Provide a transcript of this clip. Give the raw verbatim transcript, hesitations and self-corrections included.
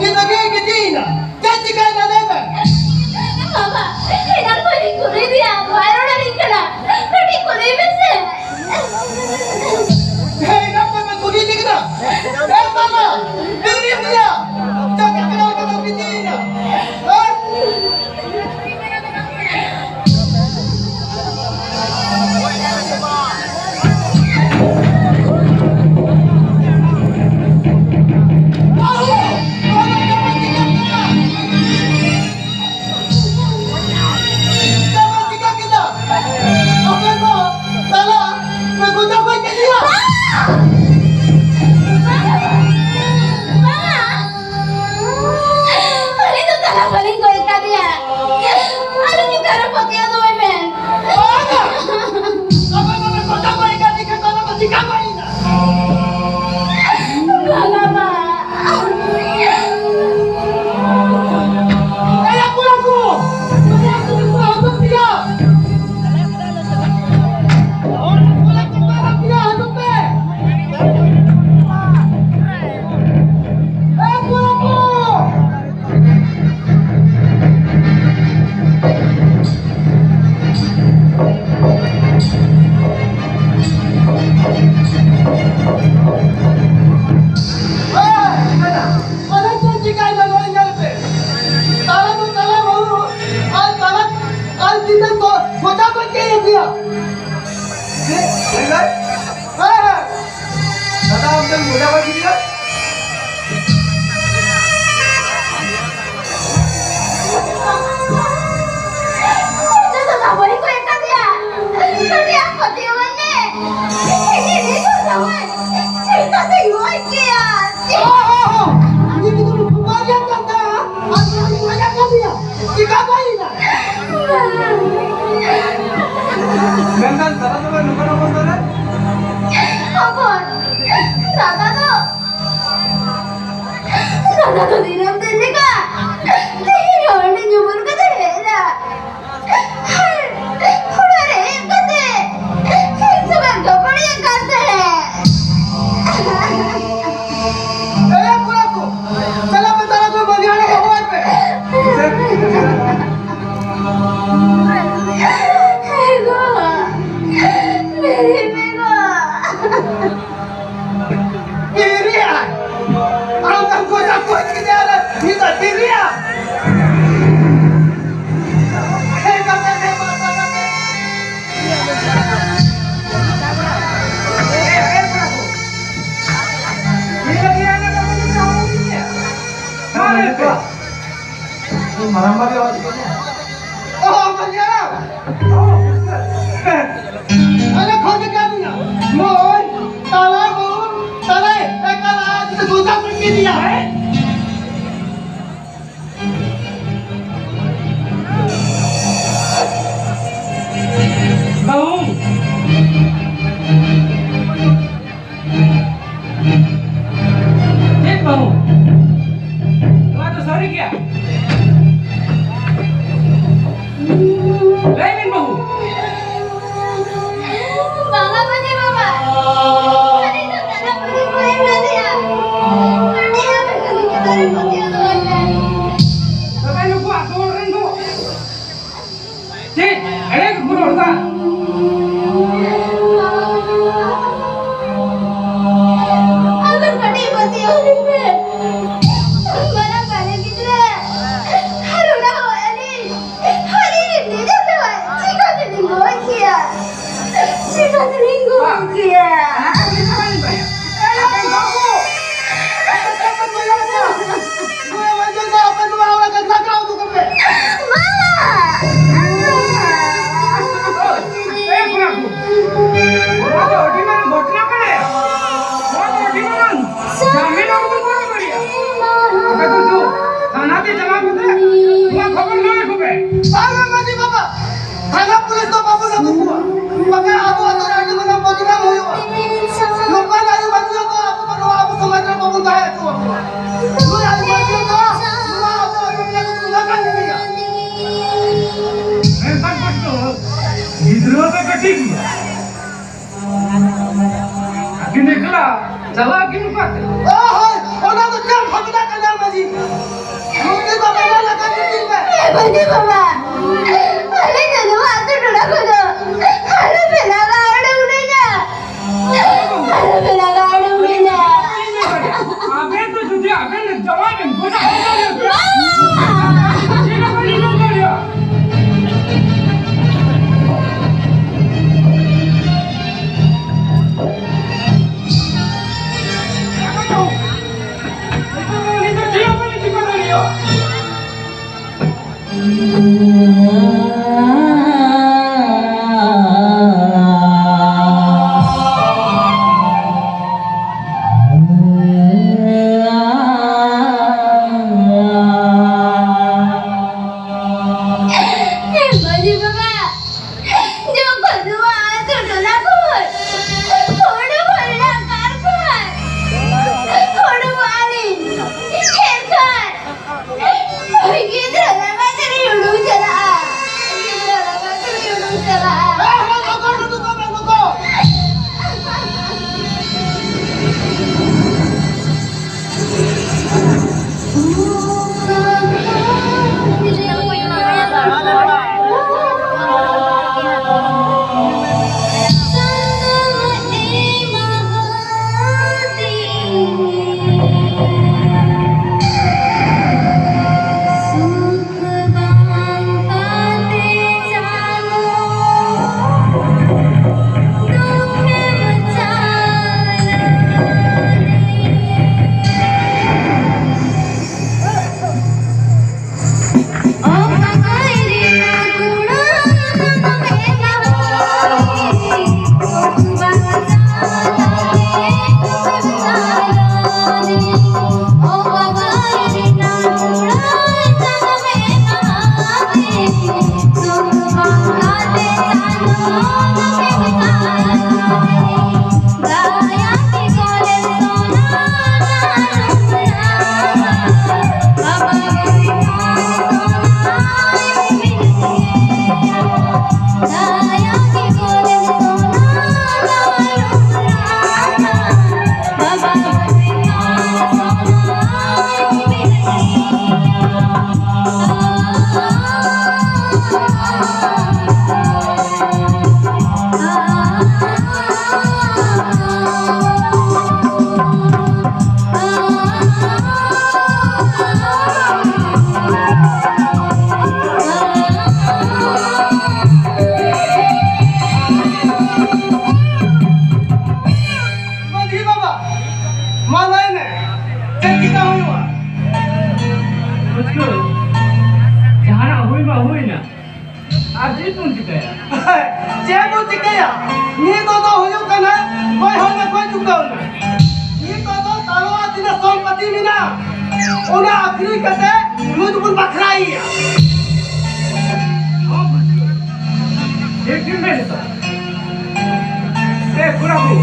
ᱜᱤᱫᱽᱨᱟᱹ ᱜᱮ ᱜᱤᱛᱤᱡ ᱮᱱᱟ᱾ ᱪᱮᱫ ᱪᱤᱠᱟᱹᱭᱮᱱᱟ ᱞᱟᱹᱭ ᱢᱮ? ᱵᱟᱵᱟ, ᱮᱱᱟᱝ ᱠᱷᱚᱱ ᱤᱧ ᱠᱩᱞᱤᱭᱮᱫᱮᱭᱟ, ᱵᱟᱭ ᱨᱚᱲ ᱟᱹᱞᱤᱧ ᱠᱟᱱᱟ᱾ ᱠᱟᱹᱴᱤᱡ ᱠᱩᱞᱤᱭᱮ ᱢᱮᱥᱮ᱾ ᱦᱮᱸ, ᱮᱱᱟᱝ ᱠᱷᱚᱱ ᱵᱮᱱ ᱠᱩᱞᱤᱭᱮᱫᱮ ᱠᱟᱱᱟ᱾ ᱮ ᱵᱟᱵᱟ, ᱵᱮᱨᱮᱫ ᱢᱮᱭᱟ᱾ ᱪᱮᱫ ᱪᱤᱠᱟᱹᱭᱮᱱᱟ ᱞᱟᱹᱭ ᱢᱮ? ᱜᱤᱛᱤᱡ ᱮᱱᱟ᱾ ᱦᱮᱸ? ᱟᱹᱞᱤᱧ ᱫᱚ ᱛᱟᱞᱟ ᱵᱟᱹᱞᱤᱧ ᱜᱚᱡ ᱠᱟᱫᱮᱭᱟ᱾ ᱟᱹᱞᱤᱧ ᱪᱮᱛᱟᱱ ᱨᱮ ᱯᱟᱹᱛᱭᱟᱹᱣ ᱫᱚᱦᱚᱭ ᱢᱮ᱾ ᱵᱟᱝᱟ᱾ ᱟᱯᱮ ᱫᱚᱯᱮ ᱜᱚᱡ ᱠᱟᱫᱮᱭᱟ, ᱪᱤᱠᱟᱹ ᱠᱚ ᱟᱞᱚ ᱠᱚ ᱪᱤᱠᱟᱹ ᱠᱚ ᱤᱧ ᱫᱚ᱾ ᱵᱟᱝᱟ, ᱵᱟ᱾ ᱮᱭᱟ ᱠᱚᱲᱟ ᱠᱚ, ᱠᱚᱲᱟ ᱠᱚ, ᱦᱤᱡᱩᱜ ᱯᱮᱭᱟ᱾ ᱠᱚᱲᱟ ᱠᱚ, ᱠᱚᱲᱟ ᱠᱚ, ᱦᱤᱡᱩᱜ ᱯᱮ᱾ ᱮ ᱠᱚᱲᱟ ᱠᱚ᱾ ᱟᱨᱮ ᱪᱮᱫ ᱪᱤᱠᱟᱹᱭᱮᱱᱟ ᱱᱚᱜᱼᱚᱭ ᱧᱮᱞ ᱯᱮ᱾ ᱛᱟᱞᱟ ᱫᱚ ᱛᱟᱞᱟ ᱵᱟᱹᱦᱩ ᱟᱨ ᱛᱟᱞᱟ ᱟᱨ ᱛᱤᱱᱟᱹᱜ ᱠᱚ ᱠᱚᱪᱟ ᱠᱚ ᱪᱮᱫ ᱮ ᱦᱩᱭᱟ? ᱦᱮᱸ, ᱦᱮᱸ, ᱦᱮᱸ᱾ ᱫᱟᱫᱟ, ᱟᱢ ᱫᱚᱢ ᱜᱚᱡᱟ ᱵᱟᱹᱜᱤ ᱠᱮᱫᱟ? ᱫᱟᱫᱟ, ᱵᱟᱹᱧ ᱜᱚᱡ ᱠᱟᱫᱮᱭᱟ᱾ ᱠᱟᱹᱴᱤᱡ ᱟᱢ ᱯᱟᱹᱛᱭᱟᱹᱣᱟᱹᱧ ᱢᱮ᱾ ᱤᱧ ᱜᱚᱡ ᱠᱟᱫᱮᱭᱟ᱾ ᱚ, ᱚ, ᱚ᱾ ᱩᱱᱤ ᱜᱤᱫᱽᱨᱟᱹ ᱵᱟᱨᱭᱟ ᱠᱟᱛᱷᱟ, ᱟᱨ ᱩᱱᱤ ᱜᱚᱡ ᱠᱟᱫᱮᱭᱟ᱾ ᱪᱤᱠᱟ ᱵᱟᱭ ᱮᱱᱟ? ᱢᱮᱱᱠᱷᱟᱱ ᱫᱟᱫᱟ ᱛᱚᱵᱮ ᱱᱚᱝᱠᱟᱱ ᱚᱵᱚᱥᱛᱟ ᱨᱮ? ᱦᱚᱯᱚᱱ, ᱫᱟᱫᱟ ᱫᱚ, ᱫᱟᱫᱟ ᱫᱚ ᱫᱤᱱᱟᱹᱢ ᱫᱤᱱ ᱞᱮᱠᱟ ᱛᱮᱦᱮᱧ ᱦᱚᱸ ᱚᱸᱰᱮ ᱧᱩᱵᱩᱞ ᱠᱟᱛᱮ ᱦᱮᱡ ᱮᱱᱟ᱾ ᱚᱲᱟᱜ ᱨᱮ ᱦᱮᱡ ᱠᱟᱛᱮ ᱤᱧ ᱥᱟᱞᱟᱜ ᱜᱟᱯᱟᱲᱤᱭᱟᱹ ᱠᱟᱱ ᱛᱟᱦᱮᱸ᱾ ᱮ ᱠᱚᱲᱟ ᱠᱚ, ᱪᱟᱞᱟᱜ ᱢᱮ᱾ ᱦᱟᱲᱟᱢ ᱵᱟ ᱜᱮ ᱨᱚᱲ ᱦᱚᱪᱚ ᱠᱮᱫ ᱢᱮᱭᱟ᱾ ᱚ, ᱵᱟᱝ ᱧᱮᱞᱟ᱾ ᱟᱞᱮ ᱠᱷᱚᱡ ᱜᱮ ᱠᱟᱹᱢᱤᱭᱟ᱾ ᱱᱚᱜᱼᱚᱭ ᱛᱟᱞᱟᱭ ᱵᱟᱹᱦᱩ, ᱛᱟᱞᱟᱭ ᱮᱠᱟᱞ ᱟᱡ ᱛᱮ ᱜᱚᱫᱟ ᱯᱤᱴᱤ ᱫᱤᱭᱟ ᱦᱮ᱾ ᱵᱟᱹᱦᱩ᱾ ᱪᱮᱫ ᱵᱟᱹᱦᱩ? ᱱᱚᱣᱟ ᱫᱚ ᱥᱟᱹᱨᱤ ᱜᱮᱭᱟ? ᱞᱟᱹᱭ ᱵᱤᱱ ᱵᱟᱹᱦᱩ᱾ ᱵᱟᱝᱟ ᱢᱟᱹᱡᱷᱤ ᱵᱟᱵᱟ᱾ ᱟᱹᱞᱤᱧ ᱫᱚ ᱛᱟᱞᱟ ᱠᱩᱞᱦᱤ ᱠᱚ ᱦᱮᱡ ᱠᱟᱫᱮᱭᱟ᱾ ᱟᱹᱰᱤ ᱟᱸᱴ ᱩᱱᱤ ᱪᱮᱛᱟᱱ ᱨᱮ ᱯᱟᱹᱛᱭᱟᱹᱣ ᱫᱚᱦᱚᱭ ᱛᱟᱭ᱾ ᱛᱚᱵᱮ ᱱᱩᱠᱩ ᱟᱹᱛᱩ ᱦᱚᱲ ᱨᱮᱱ ᱫᱚ ᱪᱮᱫ ᱮᱲᱮ ᱜᱮᱠᱚ ᱨᱚᱲ ᱫᱟ? ᱟᱵᱟᱨ ᱠᱟᱹᱴᱤᱡ ᱯᱟᱹᱛᱭᱟᱹᱣ ᱞᱤᱧ ᱯᱮ᱾ ᱢᱟᱨᱟᱝ ᱵᱟᱞᱮ ᱜᱤᱫᱽᱨᱟᱹ᱾ ᱟᱨ ᱚᱱᱟ ᱦᱚᱸ ᱟᱹᱞᱤᱧ, ᱟᱹᱞᱤᱧ ᱨᱤᱱ ᱱᱤᱡᱮ ᱛᱮ ᱪᱤᱠᱟᱹ ᱛᱮᱞᱤᱧ ᱜᱚᱡ ᱠᱮᱭᱟ? ᱪᱤᱠᱟᱹ ᱛᱮᱞᱤᱧ ᱜᱚᱡ ᱠᱮᱭᱟ? ᱵᱟᱵᱟ! ᱮ ᱠᱚᱲᱟ ᱠᱚ, ᱱᱚᱣᱟ ᱫᱚ ᱟᱹᱰᱤ ᱢᱟᱨᱟᱝ ᱜᱷᱚᱴᱱᱟ ᱠᱟᱱᱟ᱾ ᱱᱚᱣᱟ ᱫᱚ ᱟᱹᱰᱤ ᱢᱟᱨᱟᱝ ᱡᱷᱟᱢᱮᱞᱟ ᱨᱮᱵᱚᱱ ᱯᱟᱲᱟᱣ ᱫᱟᱲᱮᱭᱟᱜᱼᱟ᱾ ᱟᱯᱮ ᱫᱚ ᱫᱩ ᱛᱷᱟᱱᱟ ᱛᱮ ᱪᱟᱞᱟᱣ ᱠᱟᱛᱮ ᱱᱚᱣᱟ ᱠᱷᱚᱵᱚᱨ ᱞᱟᱹᱭ ᱟᱠᱚ ᱯᱮ᱾ ᱵᱟᱝᱟ ᱢᱟᱹᱡᱷᱤ ᱵᱟᱵᱟ, ᱛᱷᱟᱱᱟ ᱯᱩᱞᱤᱥ ᱫᱚ ᱵᱟᱵᱚᱱ ᱟᱹᱜᱩ ᱠᱚᱣᱟ᱾ ᱵᱟᱠᱷᱟᱱ ᱟᱵᱚ ᱟᱹᱛᱩ ᱨᱮ ᱟᱹᱰᱤ ᱢᱟᱨᱟᱝ ᱵᱚᱫᱱᱟᱢ ᱦᱩᱭᱩᱜᱼᱟ᱾ ᱱᱚᱝᱠᱟᱱ ᱟᱹᱭᱩᱨ ᱢᱟᱹᱱᱢᱤ ᱫᱚ ᱟᱵᱚ ᱫᱚ ᱱᱚᱣᱟ ᱟᱵᱚ ᱥᱚᱢᱟᱡᱽ ᱨᱮ ᱵᱟᱵᱚᱱ ᱛᱟᱦᱮᱸ ᱦᱚᱪᱚ ᱟᱠᱚᱣᱟ᱾ ᱱᱩᱭ ᱟᱹᱭᱩᱨ ᱢᱟᱹᱱᱢᱤ ᱫᱚ ᱱᱚᱣᱟ ᱟᱵᱚ ᱟᱹᱛᱩ ᱨᱮ ᱠᱚ ᱪᱩᱸᱫᱟ ᱠᱟᱱ ᱜᱮᱭᱟ᱾ ᱢᱮᱱᱠᱷᱟᱱ ᱠᱚᱥᱴᱚ ᱜᱤᱫᱽᱨᱟᱹ ᱫᱚ ᱠᱟᱹᱴᱤᱡ ᱜᱮᱭᱟ᱾ ᱟᱹᱠᱤᱱ ᱮᱠᱞᱟ ᱪᱟᱞᱟᱜ ᱟᱹᱠᱤᱱ ᱚᱠᱟᱛᱮ? ᱚ ᱦᱳᱭ, ᱚᱱᱟ ᱫᱚ ᱪᱮᱫ ᱵᱷᱟᱵᱽᱱᱟ ᱠᱟᱱᱟ ᱢᱟᱹᱡᱷᱤ? ᱢᱩᱨᱛᱤ ᱫᱚ ᱵᱮᱱᱟᱣ ᱞᱮᱠᱷᱟᱱ ᱢᱤᱫᱴᱤᱡ ᱢᱮ᱾ ᱮ ᱢᱟᱹᱡᱷᱤ ᱵᱟᱵᱟ, ᱟᱞᱮ ᱫᱚ ᱱᱚᱣᱟ ᱟᱹᱛᱩ ᱴᱚᱞᱟ ᱠᱷᱚᱱ ᱫᱚ ᱟᱞᱚ ᱯᱮ ᱞᱟᱜᱟ ᱩᱰᱩᱠ ᱞᱮᱭᱟ᱾ ᱟᱞᱚ ᱯᱮ ᱞᱟᱜᱟ ᱩᱰᱩᱠ ᱞᱮᱭᱟ᱾ ᱟᱵᱮᱱ ᱫᱚ ᱡᱩᱫᱤ ᱟᱵᱮᱱ ᱡᱟᱶᱟᱭ ᱵᱮᱱ ᱜᱚᱡᱟ, ᱪᱮᱫ ᱦᱚᱸ ᱵᱟᱹᱞᱤᱧ ᱞᱟᱹᱭ ᱫᱟᱲᱮᱭᱟᱜᱼᱟ᱾ ᱱᱤᱛᱚᱜ ᱫᱚ ᱟᱹᱞᱤᱧ ᱫᱚ ᱪᱮᱫ ᱦᱚᱸ ᱵᱟᱹᱞᱤᱧ ᱪᱤᱠᱟᱹ ᱫᱟᱲᱮᱭᱟᱜᱼᱟ᱾ ᱢᱟ ᱞᱟᱹᱭ ᱢᱮ, ᱪᱮᱫ ᱪᱤᱠᱟ ᱦᱩᱭᱩᱜᱼᱟ? ᱵᱩᱡᱷᱟᱹᱣ, ᱡᱟᱦᱟᱱᱟᱜ ᱦᱩᱭ ᱢᱟ ᱦᱩᱭᱱᱟ, ᱟᱨ ᱪᱮᱫ ᱵᱚᱱ ᱪᱤᱠᱟᱹᱭᱟ? ᱪᱮᱫ ᱵᱚᱱ ᱪᱤᱠᱟᱹᱭᱟ? ᱱᱤᱛᱚᱜ ᱫᱚ ᱦᱩᱭᱩᱜ ᱠᱟᱱᱟ, ᱜᱚᱡ ᱦᱚᱲ ᱞᱮ ᱜᱚᱡ ᱪᱩᱠᱟᱹᱣ ᱮᱱᱟ᱾ ᱱᱤᱛᱚᱜ ᱫᱚ ᱛᱟᱞᱣᱟ ᱛᱤᱱᱟᱹᱜ ᱥᱚᱢᱯᱚᱛᱤ ᱢᱮᱱᱟᱜᱼᱟ, ᱚᱱᱟ ᱟᱹᱠᱷᱨᱤᱧ ᱠᱟᱛᱮ ᱱᱩᱭ ᱫᱚᱵᱚᱱ ᱵᱟᱠᱷᱨᱟᱭᱮᱭᱟ᱾ ᱴᱷᱤᱠ ᱜᱮᱢ ᱢᱮᱱ ᱮᱫᱟ᱾ ᱮ ᱠᱚᱲᱟ ᱠᱚ,